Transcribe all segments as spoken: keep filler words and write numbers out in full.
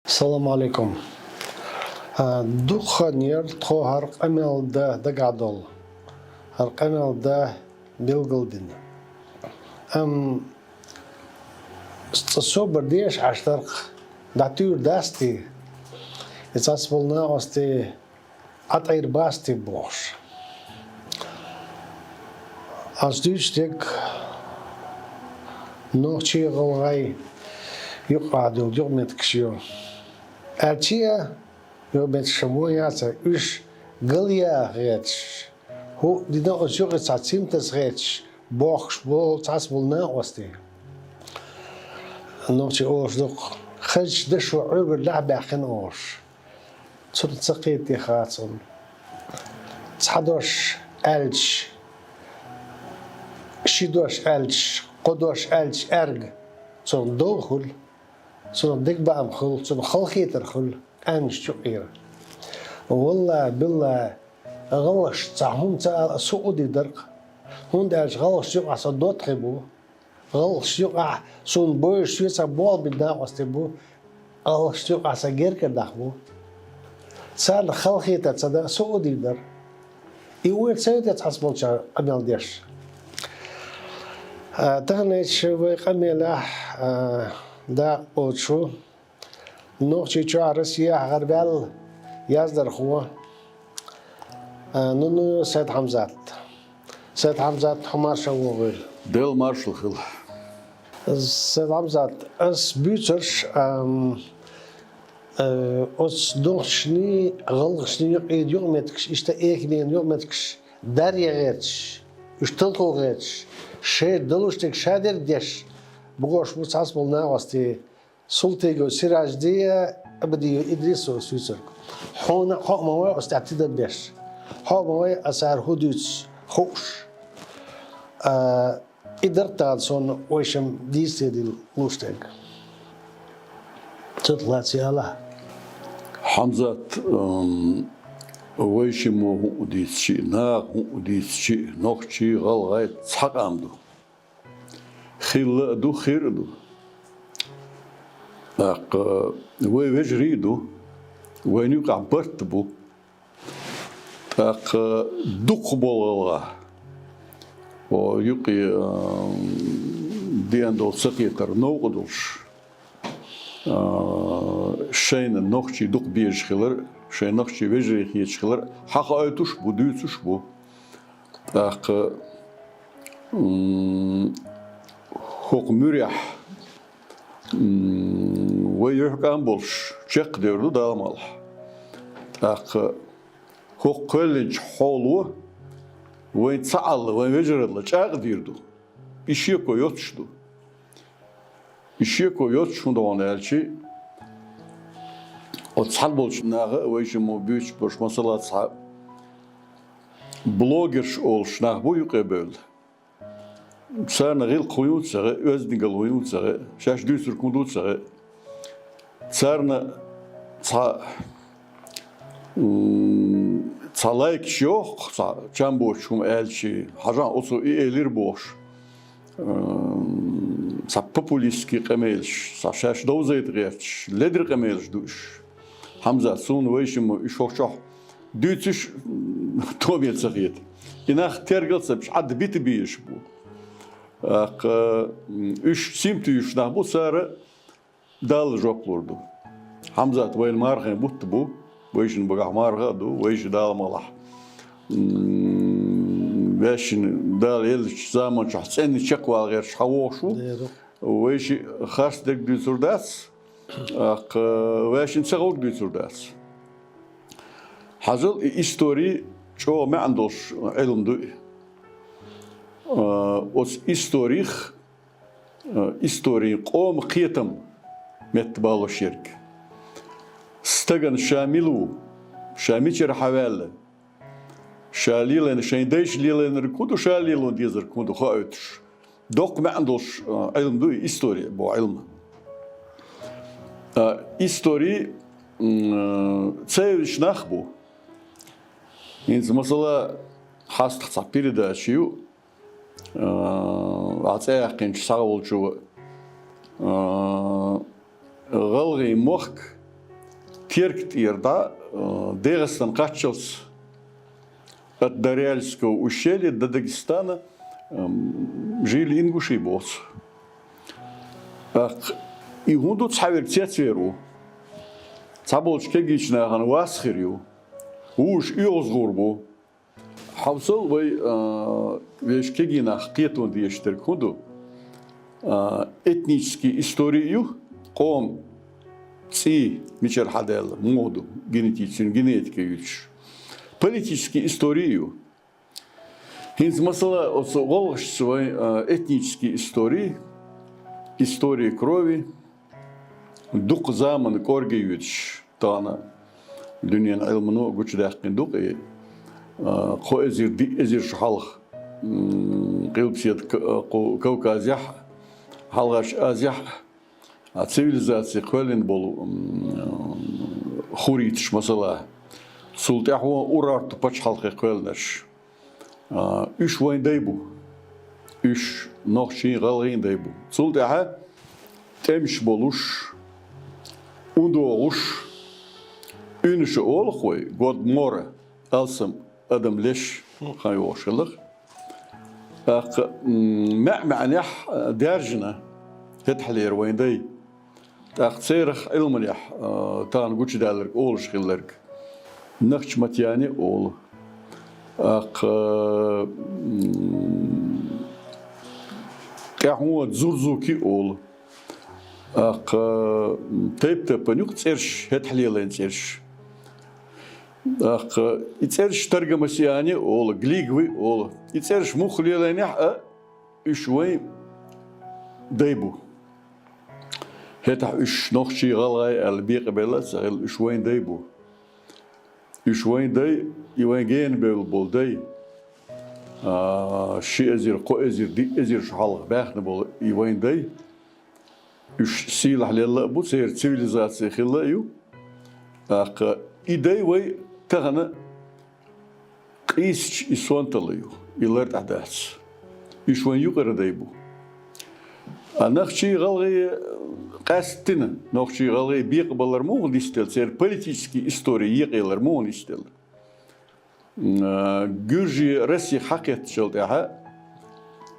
Салам алейкум. А, дукха хан яр тхо хӀара къамел да дагахь долу, хӀара къамел да билгалдина. Ам, цкъа собар деш Ӏаш дарх, дӀатуьйр дац те, и цхьацца болу накъостий Ӏа тӀера бац те бохуш. Ас дуьйцу дерг нохчий-гӀалгӀай юкъахь долу юкъаметтигаш ю. Аьлча а, юкъаметтигаш ма яцара, уьш галъяха гӀерташ, хӀуъа дина оцу юкъе цхьа цимтас гӀерташ бохкуш болу цхьацца болу накъостий. Нохчий олуш ду-кх: хазачу дашо Ӏуьйгар лаьхьа баьккхина олуш. Цунах ца кхетаде хаа цунна. Цхьа дош аьлча, ши дош аьлча, кхо дош аьлча аьрга, цунах дов хуьлу, цунах дегабаам хуьлу, цунах халахетар хуьлу къаьмнашна юкъера. Валлахьи, биллахьи, гӀалгӀашца цхьа хӀума ца ала аса хӀуъа а дийр дара-кх, хӀунда аьлча гӀалгӀашна юкъахь со доттагӀий бу. ГӀалгӀашна юкъахь суна бовзуш соьца болх бина накъостий бу, гӀалгӀашна юкъахь сан гергара нах бу. Царна халахетар ца дан аса хӀуъа дийр дара. И ойла ца йо те цхьацца болчара къамел деш? А, таханлерчу вай къамелехь, а, дакъа кхочуш ву Нохчийчохь, Россехь гӀарабаьлла яздархо, а, Нунуев Сайд-Хьамзат. Сайд-Хьамзат, хьо марша вогӀийла. Дела маршалла хуьлда. Сайд-Хьамзат, ас буьйцурш, ам, э, оцу нохчашний, гӀалгӀашний юкъера юкъаметтигаш, иштта эхинийн юкъаметтигаш даръян гӀерташ, уьш талхо гӀерташ, шайна далуш дерг шадерг деш, бохуш бу цхьацца болу накъостий. Султыгов Сиражди а, Абдиев Идрис а ас вуьйцург. Хьуна а хьо а ма вай оцу тӀехь тидам беш. Хьо а ма вай аса цара хӀун дуьйцу хууш. А, и дара тахана суна вайшимма дийца дезаш лууш дерг. Цунах лаьцна алахь. Хьамзат, ам, вайшиммо хӀуъа дийцича а, наха хӀуъа дийцича а, нохчий, гӀалгӀай цхьа къам ду. Хилла а ду, хир а ду. ТӀаккха вай вежарий а ду, вайна юкъахь барт а бу. ТӀаккха дукхахболу гӀалгӀа, о, юкъе, а, деана долу цакхетар новкъа долуш, а, шайна нохчий дукха безаш хилар, шайн нохчий вежарий хеташ хилар хьахоуьйтуш а бу, дуьйцуш а бу. ТӀаккха, м, хӀокху муьрехь, м, вай юьхькӀам болуш чекхдер ду Дала мукъалахь. ТӀаккха хӀокху кхоьллинчу хьоло вайн цхьаалла, вайн вежаралла чӀагӀдийр ду. И шеко йоцуш ду. И шеко йоцуш, хӀунда аьлча, оцу цхьаболчу наха а вайшиммо буьйцуш болуш, масала, цхьа блогерш олуш нах бу юкъе бевлла. Царна гӀиллакх хӀун ю ца хаьа, оьздангалла хӀун ю ца хаьа, шаьш дуьйцург хӀун ду ца хаьа. Царна цхьа, м, цхьа лайкаш йоху, цхьа чам боцуш хӀума аьлча, хьажахь, оцо и элира бохуш. М, цхьа популистский къамелаш, цхьа шаьш довзийта гӀерташ, ледара къамелаш ду уьш. Хьамзат, суна вайшиммо уьш хӀокху чохь дуьйцуш, м, томе ца хета. И нах тергал ца беш, Ӏад бита безаш бу. ТӀаккха, м, уьш симтуьйсуш нах бу, цара Далла жоп лур ду. Хьамзат вайна мархин бутт бу, вайшинна багахь марха а ду, вайша Дала мукъалахь. М, вайшинна Дала еллачу заманчохь цӀенна чекхвала гӀерташ хьан вогӀуш ву. Дера. Вайша харц дерг дуьйцур дац, тӀаккха вайшинна ца гӀорг дуьйцур дац. Хьажал, и истори чӀогӀа маьӀна долуш Ӏилма ду и. А, оцу историх Э, историн къоман кхетам метта балош ерг. Стагана ша мила ву, ша мичара хьаваьлла, ша лелайна, шайн дайша лелайнарг хӀун ду, ша лело дезарг хӀун ду хоуьйтуш. Доккха маьӀна долуш, э, Ӏилма ду и истори боху Ӏилма. А, истори, м, ца евзаш нах бу. ХӀинца, масала, хьастагӀа цхьа передача ю, а, цӀи яьккхинчу схьаволчо, а, гӀалгӀай мохк Терк тӀера дӀа, а, ДегӀастан кхаччалц, от Дарьяльского ущелья до Дагестана, ам, жили ингуши боху. ТӀаккха и хӀун ду, цхьаверг цецвер ву. Цхьаболчу кегийчу нахана вас хир ю. Вуьш оьгӀазгӀур бу. Хьовсал вай, а, вешан кегий нах кхетон дезаш дерг хӀун ду? А, этнический истори ю, къоман цӀий мичара хьадаьлла, муха ду, генетический, генетика юьйцуш. Политический истори ю. ХӀинца, масала, оцу гӀалгӀашца вайн, а, этнический истори, история крови, дукха заманна кӀорге йоьдуш, тахана дуьненан Ӏилмано а гучудаьккхина ду-кх и, а, кхо эзар, диъ эзар шо хьалха, м, Къилбаседа К-, а, кху Кавказехь, Хьалхарчу Азехь, а, цивилизаци кхоьллина болу, м, хурриташ, масала, цул тӀаьхьа Урарту пачхьалкхе кхоьллинарш. А, уьш вайн дай бу. Уьш нохчийн, гӀалгӀайн дай бу. Цул тӀаьхьа тӀемаш болуш, ундогӀуш, уьнаш олу-кх вай, год мора, алсам адам леш хан йогӀуш хилла-кх. ТӀаккха, м, маьӀ-маьӀнехь, а, даьржина хӀетахьлера вайн дай. ТӀаккха церах Ӏилманехь, а, тахана гучудаьлларг олуш хилларг, нахчматьяне олу. ТӀаккха, м, тӀаьхьо дзурзуки олу. ТӀаккха, м, тайп-тайпана ю-кх цӀераш, хӀетахь лелайна цӀераш. ТӀаккха и цӀераш таргамасиане олу, глигви олу. И цӀераш муха лелайнехь а, уьш вайн дай бу. ХӀетахь уьш нохчий, гӀалгӀай аьлла бекъабелла а ца хилла, уьш вайн дай бу. Уьш вайн дай, и вайн гена бевлла болу дай. А, ши эзар, кхо эзар, диъ эзар шо хьалха баьхна болу и вайн дай. Уьш сийлахь лелла а бу, церан цивилизаци хилла а ю. ТӀаккха и дай вай тахана къийсачу и сонталла ю, и лар тӀехь дац. Уьш вайн юкъара дай бу. А нохчий, гӀалгӀай къаьсттина, нохчий, гӀалгӀай бекъабалар муха нисделла, церан политический истори екъаялар муха нисделла? М, а, Гуьржи Росси хьакхеттачул тӀаьхьа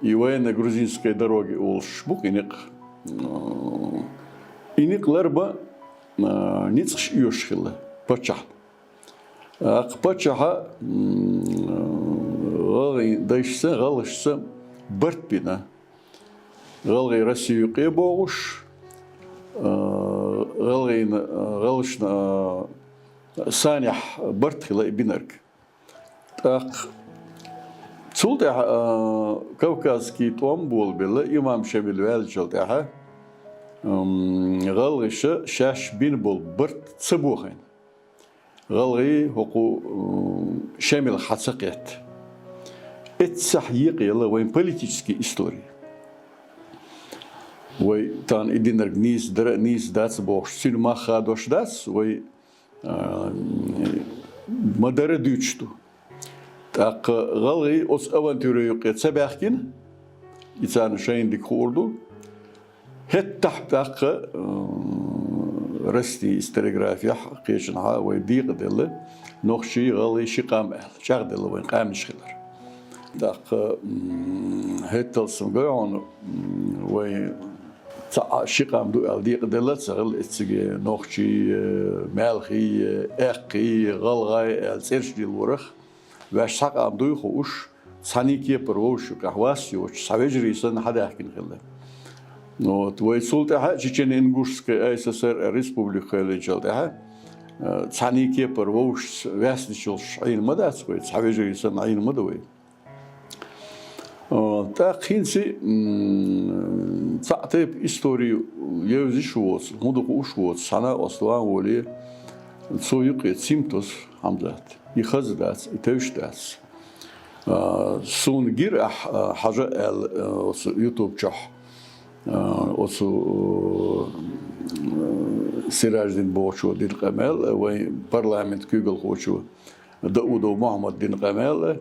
и военно-грузинская дороги олуш бу-кх и некъ. М, и некъ ларбан, а, ницкъаш оьшуш хилла паччахьна. ТӀаккха паччахьа, м, гӀалгӀайн дайшца, гӀалгӀашца барт бина. ГӀалгӀай Росси юкъе богӀуш, а, гӀалгӀайна, а, гӀалгӀашна, а, санехь барт хилла и бинарг. ТӀаккха цул тӀаьхьа, а, Кавказский тӀом болабелла, имам Шамил ваьллачул тӀаьхьа, м, гӀалгӀаша шаьш бина болу барт ца бохийна. ГӀалгӀай хӀокху, м, Шамилах хьа ца кхетта. Эццахь екъаелла вайн политический истори. Вай тахана и динарг нийса дара а, нийса дац а бохуш, цуьнан мах хадош дац, вай, а, м, ма-дарра дуьйцуш ду. ТӀаккха гӀалгӀай оцу авантюре юкъе ца баьхкина, и царна шайна дика хуур ду. ХӀеттахь тӀаккха, м, Российн историографехь кхечанхьа вай декъаделла, нохчий, гӀалгӀай ши къам аьлла, чӀагӀделла вайн къаьмнаш хилар. ТӀаккха, м, хӀетталц ма гой хьуна, м, вай цхьа ши къам ду аьлла декъаделла а ца хилла, эцциге нохчий, э, маьлхий, э, аьккхий, гӀалгӀай аьлла цӀераш дилла варах. Ваьш цхьа къам дуй хууш, цхьаьний кепара вовшашкахь вас йоцуш, цхьа вежарий санна хьадаьхкина хилла. Вот, вай цул тӀаьхьа Чечено-Ингушская АССР республика кхоьллинчул тӀаьхьа, э, цхьаьний кепара вовшашца ваьснаш йолуш Ӏийна ма дац вай, цхьа вежарий санна Ӏийна ма ду вай. Э, тӀаккха хӀинца, м, цхьаъ тайпа истори евзаш воцу, хӀун ду хууш воцу, цхьана а ослован воле, цо юкъе цимтус Хьамзат. И хаза дац, и тевш дац. А, суна гира ахь, а, хьажа аьлла, а, оцу YouTube чохь, а, оцу, Сираждин бохучо дина къамаьл, вайн парламент куьйгалхочо Даудов Мухьаммад дина къамаьл,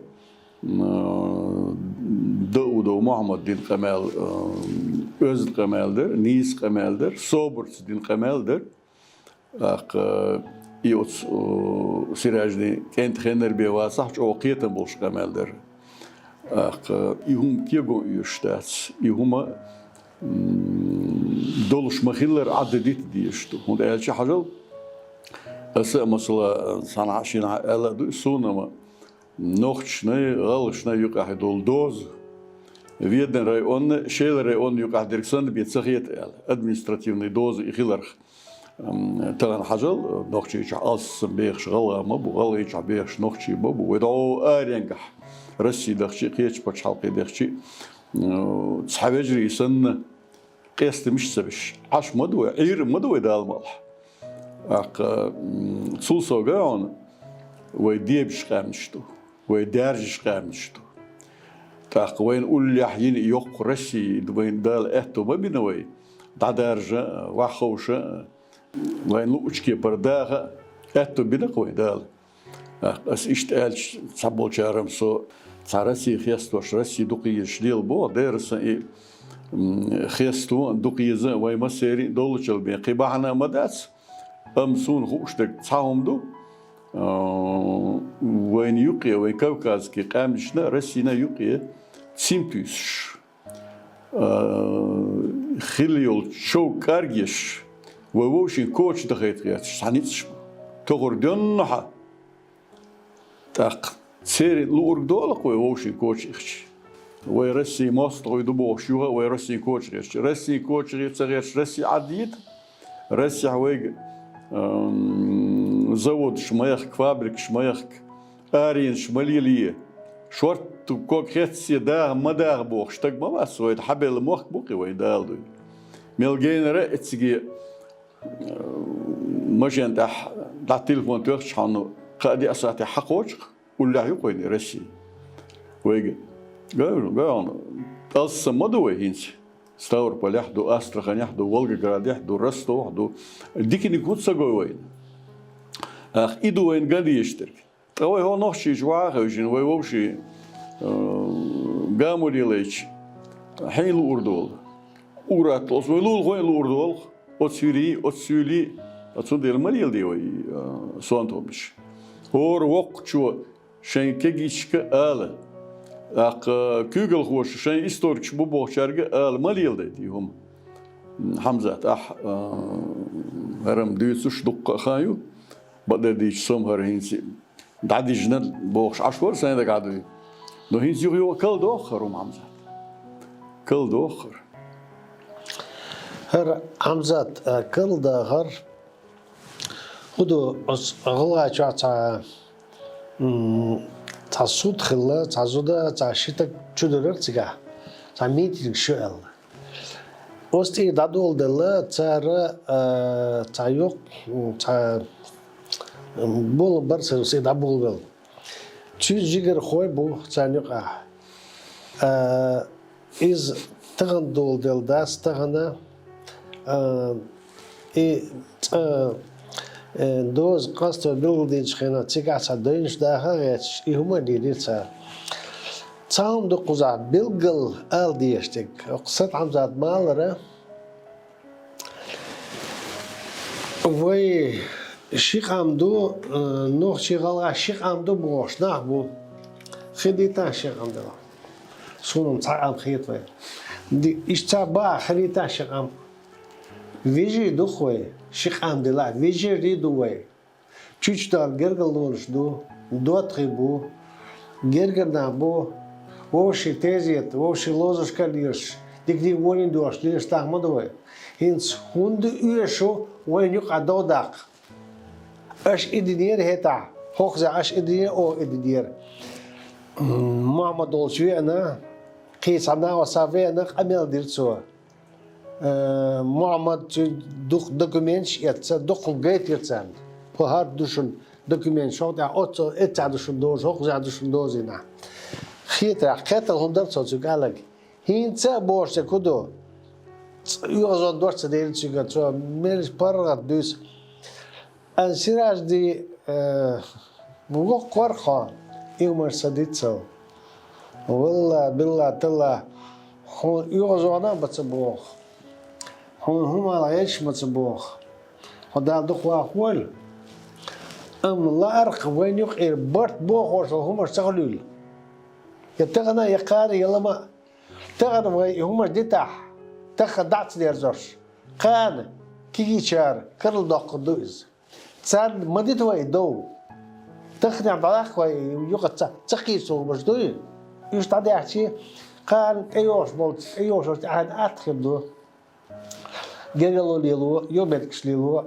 Даудов Мухьаммад дина къамаьл, оьзда къамаьл дара, нийса къамаьл дара, собарца дина къамаьл дара. ТӀаккха и оцу Сираждин кӀентан хеннара бен вацахь, чӀогӀа кхетам болуш къамаьл дара. ТӀаккха и хӀума кегон оьшуш дац, и хӀума долуш ма-хиллара, Ӏадда дита дезаш ду. ХӀунда аьлча хьажал, аса а, масала, цхьанхьа а шинахьа а аьлла а ду, суна-м нохчашнай, гӀалгӀашнай юкъахь долу доза, Веданан районна, Шелан районна юкъахь дерг санна бен ца хета аьлла, административный доза и хиларх. Тахана хьажал, Нохчийчохь алссам бехаш гӀалгӀа ма бу, гӀалгӀайчохь бехаш нохчий ма бу. Вай дӀо аренгахь, Россия дахчи, кхечу пачхьалкхе дахчи, цхьа вежарий санна, къестамаш ца беш, Ӏаш ма ду вай, Ӏийр ма ду вай Дала мукъалахь. ТӀаккха цул сов гайхьона, вай дебаш къаьмнаш ду, вай даьржаш къаьмнаш ду. ТӀаккха вайна уллехь йина йоккха Россия, вайна Дала аьтто ма бина вай дӀадаржа а, ваьховша а, вайна луучу кепара даха а аьтто бина-кх вайна Дала. Ас иштта аьлча, цхьаболчара-м со цхьа Россия хестош, Россия дукха езаш лела боху, дера сан и хесто а, дукха еза а вайн массеран а доллучул бен кхин бахьана а ма дац, амма суна хууш дерг цхьа хӀума ду, вайна юкъе, вайн кавказский къаьмнашна а, Россина а юкъе цим туьйсуш, хилла йолу чов кӀаргъеш, вай вовшийн коча дахийта гӀерташ цхьа ницкъаш бу. Тохар доьнна хьан? ТӀаккха церан луург долу-кх вай вовшийн коча ихча. Вай Россия мостагӀий ду бохуш юха а вай Россия коча гӀерташ. Россия коча гӀе-, ца гӀерташ, Россия Ӏадда йита? Россехь вайга заводаш ма яхка, фабрикаш ма яхка, аренаш ма лелае, шортта ког хецце даха ма даха бохуш стаг ма вац вайна, хьабелла мохк бу-кх и вайн Дала дуй. Мел генара а эцциге машен тӀехь дӀа телефон тоьхча хьуна, кхаа-деа сахьтехь хьакхочу-кх, уллехь ю-кх вайна и Россия. Вайга, гайхьона, алссам ма ду вай хӀинца. Ставрополехь ду, Астраханехь ду, Волгоградехь ду, Ростовхь ду. Диканиг хӀун ца го вайна? Ах, и ду вайна ган дезаш дерг. Ткъа вай хӀо Нохчийчу ваха а хевшина, вай вовшийн гамо лелайча, хьайн луур долу. Уграт оцу вай лулахойн а луур долу. Оцу хӀирий, оцу суьйлий, а цундела ма леладе вай сонтомаш. ХӀора воккхачо шайн кегийчашка а ала, тӀаккха куьйгалхоша шайн историкаш бу бохучаьрга а ала, ма леладайта и хӀума. Хьамзат, ахь хӀара-м дуьйцуш дуккха а хан ю, бакъдерг дийцича, со-м хӀара хӀинца дӀадижина бохуш Ӏаш вара сайн дагахь дуй. Но хӀинца юха-юха калдоху хӀара хӀума, Хьамзат. Калдоху хӀара. ХӀара, Хьамзат, калдахар. ХӀун ду, оцу гӀалгӀайчохь цхьа, м, цхьа суд хилла, цхьа зуда, цхьа ши стаг чудуьллура цигахь, цхьа митинг ю аьлла. Оцу тӀера дӀадоладелла цара, а, цхьа йоккха, м, цхьа, м, болу бара цара, цигахь дӀаболавелла. Цуьнан жигархой бу царна юкъахь. А, иза тахана доладелла дац, тахана, а, и цӀа, э, доза къасто билгалдинчу хенахь цигахь цхьа дайнаш даха а гӀерташ, и хӀума а лелийра цара. Цхьа хӀума ду кхузахь билггал ала дезаш дерг. Хьо-кх Сатхьамзат ма-аллара, вай ши къам ду, э, нохчий, гӀалгӀай ши къам ду бохуш нах бу. Хи дитахь ши къам делахь. Суна-м цхьа къам хета вай. Ди-, иштта ца баха хи дитахь ши къам. Вежарий ду-кх вай, ши къам делахь, вежарий ду вай. Чучдала гергарлонаш ду, доттагӀий бу, гергара нах бу, вовшийн тезета, вовшийн ловзаршка а лелаш, диканиг вониг дош лелаш нах ма ду вай. ХӀинца хӀунда оьшу вайна юкъахь дов даккха? Аша и динера хӀетахь, хӀокхузахь аша и динера, оха и динера. Мухьаммад волчу веана, кхин цхьа накъостий веана, къамел дира цо. Э, Мухьаммад цуьнан дукха документаш эцна, дукха гайтира царна. ХӀара ду шуна документаш, хӀокху тӀехь оццул эццехь ду шуна доза, хӀокхузахь ду шуна доза, и нах. Хетарехь, кхетта хӀума дара цо цуьнга аьлларг. ХӀинца а бохуш дерг хӀун ду? ЦӀ-, оьгӀазон дорц ца деринчиган цо мелаш паргӀат дуьйцу. Ан Сиражди, э, воккха вара хьо, и хӀумаш ца дицал. Валла, билла, талла, хьуна оьгӀазона а ма ца боху. Хьуна хӀуманах гӀерташ а ма ца боху. Хьо Дала дукха вахавойла. Амма лаарх вайна юкъера барт бохош хӀумаш ца хуьлийла. Я тахана, я кхана, я лама. Тахана вай и хӀумаш дитахь, тахана дӀа а ца дерзош. Кхана кегийчара карладоккхур ду иза. Царна ма дита вай дов. Таханехь дӀадаккха вай юкъа ца, ца кхийсу хӀумаш дуй. Уьш дӀадаьхчи, кхана тӀейогӀуш болчу, тӀейогӀуш тӀаьхьенна атта хир ду. Гергарло лело, йо меттигаш лело.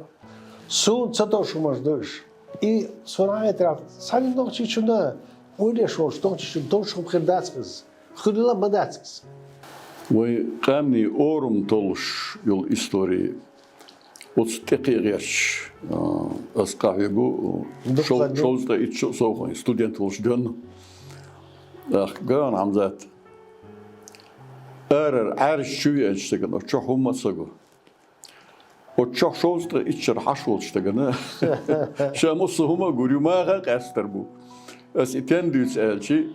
Суна ца товш хӀумаш ду уьш. И суна хьан хетарехь, цхьана нохчичунна, ойла еш волчу нохчичунна товш хӀума хир дац иза. Хуьлийла а ма дац иза. Вай къаьмнийн орам толлуш йолу истори оцу тӀекхиа гӀерташ, а, ас къахьоьгу, Дукха шов-, ханна. Шовзткъе итт шо совгӀатна студент волуш доьнна. ТӀаккха Гайон Хьамзат, арара Ӏаьржа чу веанчу стагана оцу чохь хӀумма а ца го. Оцу чохь шовзткъе итт шарахь Ӏаш волчу стагана ша массо а хӀума а гур ю, маха а къаьстар бу. Ас и тен дуьйцу аьлчи,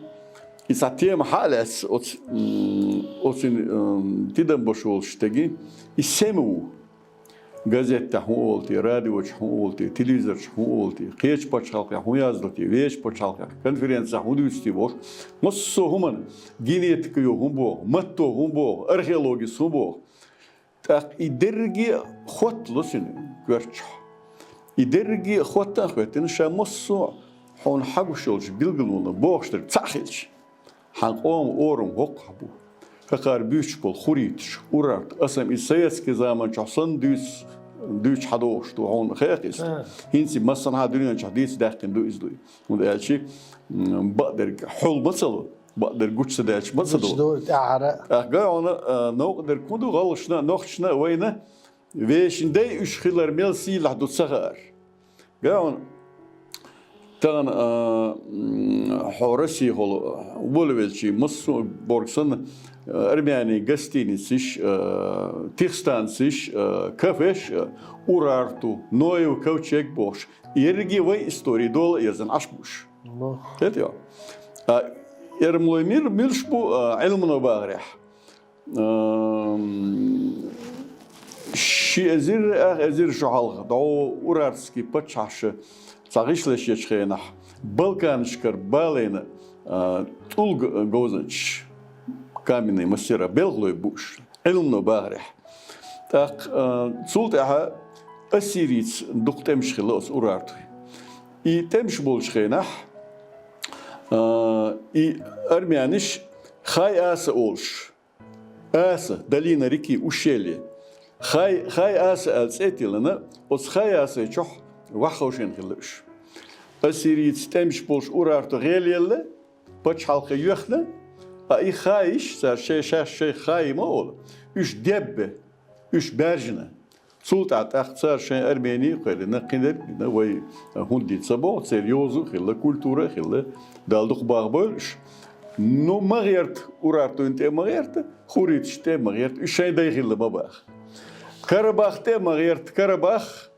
и цхьа тема хьа а лаьцна оцу, м, оцу, м, тидам беш волчу стаге, и сема ву. Газетехь хӀун олу те, радиочехь хӀун олу те, телевизорчехь хӀун олу те, кхечу пачхьалкхехь хӀун яздо те, вешан пачхьалкхехь, конференцехь хӀун дуьйцу те бохуш, массо а хӀуманна, генетика ю хӀун боху, матто хӀун боху, археологис хӀун боху. ТӀаккха и дерриге а хоттало цуьнан коьртачохь. И дерриге а хоттан а хоьттина, ша массо а хьуна хьагуш йолчу билгалонан бохуш дерг цхьаъ хилча. Хьан къоман орам хӀокхахь бу. ХӀокхара буьйцуш болу хурриташ, урарту, аса-м иза советский заманчохь санна дуьйцу, дуьйцуш хьадогӀуш ду, хьуна хаьа иза. ХӀинца массанхьа дуьнен чохь дийца даьккхина ду иза дуй. ХӀунда аьлча, м, бакъдерг хьол ма ца ло, бакъдерг гучу ца даьлча ма ца Гучу долу. Ду тӀаьхьара. ТӀаккха Гайона, а, новкъа дерг хӀун ду, гӀалгӀашна, нохчашна а, вайна, вешан дай уьш хилар мел сийлахь ду ца хаар. Гайон, тахана, а, м, хьо Россехула волавелчий, массо а бохург санна, а, армянийн гостиницаш, а, тихстанцеш, а, кафеш, а, Урарту, Ноев ковчег бохуш, ерриге вайн истори дола а ерзина Ӏаш бу уьш. Бу. Хетайо? А, эрмалой мир-, милш бу, а, Ӏилмано бахарехь. Ам, ши эзар, ах эзар шо хьалха дӀо урартский паччахьаша цхьа гӀишлаш ечу хенахь, Балканашкара балийна, а, тӀулг говзанчаш, каменные мастера, белхалой бу уьш, Ӏилмано бахарехь. ТӀаккха, а, цул тӀаьхьа ассирийца дукха тӀемаш хилла оцу Урартуй. И тӀемаш болчу хенахь, а, и армянаш Хай-Аса олуш, Аса, долина реки ущелье. Хай, Хай-Аса аьлла цӀе а тиллина, оцу Хай-Асай чохь ваха ховшийна хилла уьш. Ассирийца тӀемаш болуш Урарту гӀелъелла, пачхьалкхе йоьхна, а и хайиш, цара шай, шаьш шайх хай ма олу, уьш деббе, уьш баьржина. Цул тӀаьхьа тӀаккха цара шайн армени а кхоьллина, кхидерг а гина, вай хӀунда дийца ца боху, церан йоза а хилла, культура а хилла, Дала дукха бахабойла уьш. Ну, ма гӀерта, Урартуйн тӀе а ма гӀерта, хурриташ тӀе а ма гӀерта, уьш шайн дай хилла ма баха. Карабах тӀе а ма гӀерта, Карабах,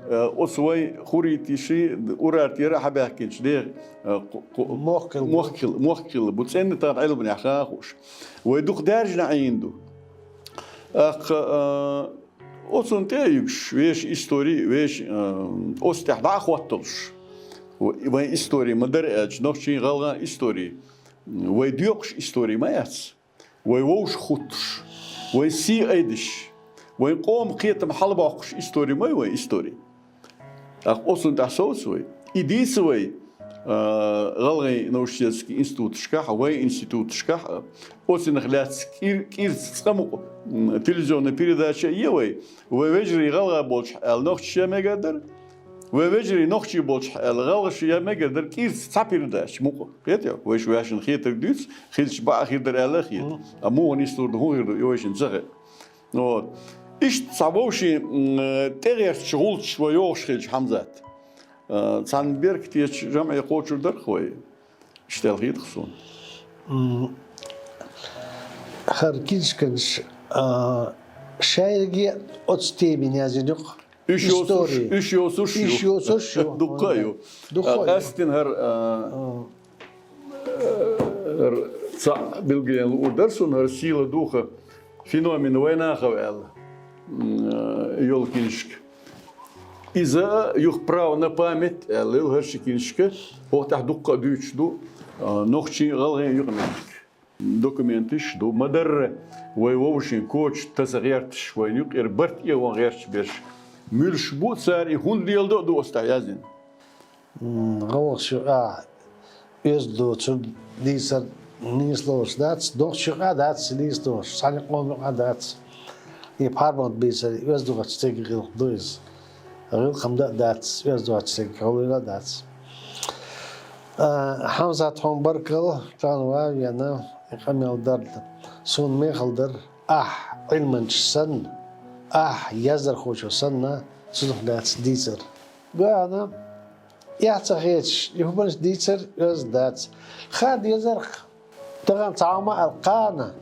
э, оцу вайн хурриташи, Урартера а хьабаьхкинчу нехан, э, кху-, кху-, Мохк хилла. Мохк хилла, мохк хилла бу, цӀенна тахана Ӏилманехь хан а хууш. Вай дукха даьржина Ӏийна ду. ТӀаккха, э, Оцунна тӀе а юьгуш, вешан истори, вешан, а, оцу тӀехь дӀа а хотталуш. В-, вайн истори ма дара аьлча, нохчийн, гӀалгӀайн истори. Вай доькъуш истори ма яц. Вай вовшах хуттуш, вай сий айдеш, вайн къоман кхетам хьалабоккхуш истори ма ю вайн истори. ТӀаккха оцунна тӀехь совца вай. И дийца вай, а, гӀалгӀайн научно-исследовательский институташкахь а, вайн институташкахь а, оцунах лаьцна кӀир-, кӀирца цкъа мукъа, м, телевизионный передача а е вай. Вай вежарий гӀалгӀа болчохь аьлла, нохчаш ян мегар дара. Вай вежарий нохчий болчохь аьлла, гӀалгӀаш ян мегар дара. КӀирца цхьа передача мукъа. Кхетий? Вайша ваьшна хетарг дуьйцу, хилча бакъ хир дара аьлла а хета. Мгм. А муха нислур ду, хӀун хир ду, и вайшинна ца хаьа. Вот. Иштта цхьа вовшийн, м, тӀегӀертачу гӀулчаш вай йогӀуш хилча, Хьамзат. А, цхьана беркатечу жамӀе кхочур дара-кх вай. Иштта аьлла хета-кх суна. М, хӀара книжкаш, а, Шаерге оцу темина яздина юкъа. Уьш йоцуш, истори. Уьш йоцуш ю. Уьш йоцуш ю. Дукха ю. Дукха ю. Къаьстина хӀара, а, хӀара цхьаъ билгалъян луур дара суна, хӀара «Сила духа, феномен войнахов» аьлла, м, а, йолу киншка. Иза юха «Право на память» аьлла, хӀара ши киншка, оха тӀехь дуккха а дуьйцуш ду, а, нохчийн а, гӀалгӀайн а юкъаметтиг. Документаш ду. Ма-дарра вай вовшийн коча таса гӀерташ, вайна юкъера барт а ван гӀерташ берш. Муьлш бу цара, и хӀунда леладо а ду оцу тӀехь яздина. М, гӀовгӀа шу а оьзда доцург дийцар нийса лоруш дац, дохчуьнга а дац нийса лоруш, цхьана къоман юкъа а дац. И пхьарбант бийцар оьзда доцу стеган гӀиллакх ду иза. ГӀиллакх-м дан а дац, оьзда доцу стеган гӀиллакх а дац. А, Хьамзат, хьуна баркалла, тахана ван а веана, и къамел дарна. Суна мехала дара, ахь Ӏилманча санна, ахь яздархочо санна, цунах лаьцна дийцар. Гана, эхь ца хеташ, и хӀуманаш дийцар оьзда дац. Хан дезарх, тахана цхьа хӀума аьлла кхана.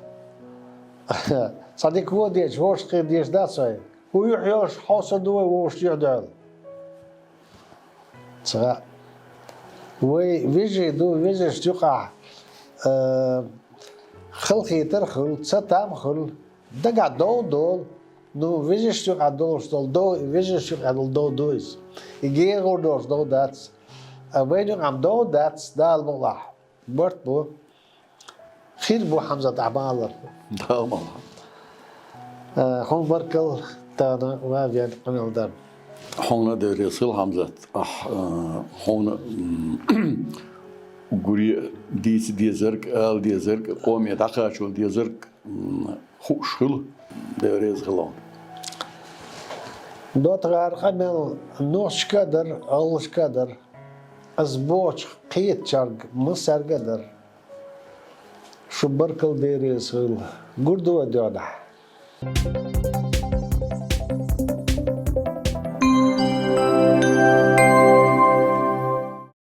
Цхьа дика вон дечу, вовшах кхин дезаш дац вай. ХӀун юьхь йолуш хьовсур ду вай вовшашна юьхь дойла? Ца хаьа. Вай вежарий ду, вежаршна юкъахь, а, халахетар а хуьлу, цатам а хуьлу, дагахь дов долу, ну, вежаршна юкъахь долуш долу дов, вежаршна юкъахь долу дов ду иза. И гергара долуш дов дац. А вайна юкъахь дов дац, Дала мукъалахь. Барт бу. Хир бу, Хьамзат, ахь ма-аллара. Дала ма-аллара. Э, хьуна баркалла, тахана ван а веана къамел дарна. Хьуна а Дела реза хила, Хьамзат. Ахь, э, хьуна, м, гуре а дийца дезарг, ала дезарг, къоме дӀакхачо дезарг, м, хууш хуьлу. Дела реза хила хьуна. ДоттагӀара къамел нохчашка а дара, гӀалгӀашка а дара. Ас бохучух кхетачаьрга массаьрга а дара. Шу баркалла, Дела реза хила. Гур ду вай доьхнахь.